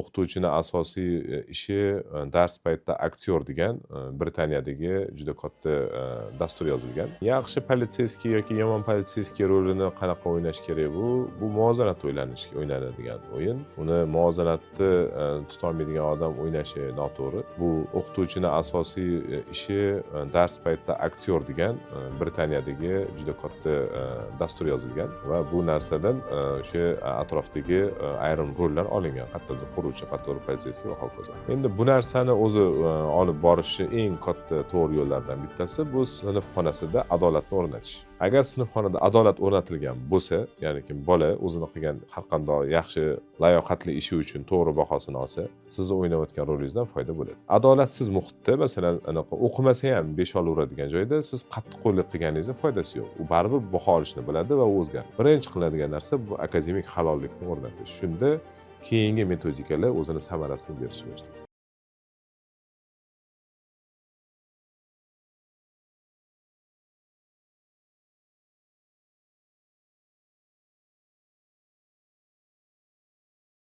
O'qituvchini asosiy ishi dars paytida aktyor degan Britaniyadagi juda katta dastur yozilgan. Yaxshi полицейский yoki yomon полицейский rolini qanaqa o'ynash kerak, bu muvozanatda o'ynanadigan o'yin. Uni muvozanatni tutolmaydigan odam o'ynashi noto'g'ri. Bu o'qituvchini asosiy ishi dars paytida aktyor degan Britaniyadagi juda katta dastur yozilgan va bu narsadan o'sha atrofdagi ayrim rollar olingan: qayerdadir quruvchi, qayerdadir полицейский va hokazo. Endi bu narsani o'zi olib borishi eng katta to'g'ri yo'llardan bittasi bu sinf xonasida adolatni o'rnatish. Agar sinfxonada adolat o'rnatilgan bo'lsa, ya'ni kim bola o'zini qilgan har qanday yaxshi, layoqatli ishi uchun to'g'ri bahosini olsa, sizni o'ynayotgan rolingizdan foyda bo'ladi. Adolatsiz muhitda, masalan, anaqa o'qimasa ham 5 olaveradigan joyda siz qattiqqo'llik qilganingizda foydasi yo'q. U baribir baho olishni biladi va u o'zgaradi. Birinchi qilinadigan narsa bu akademik halollikni o'rnatish. Shunda keyingi metodikalar o'zini samarasini berishni boshlaydi.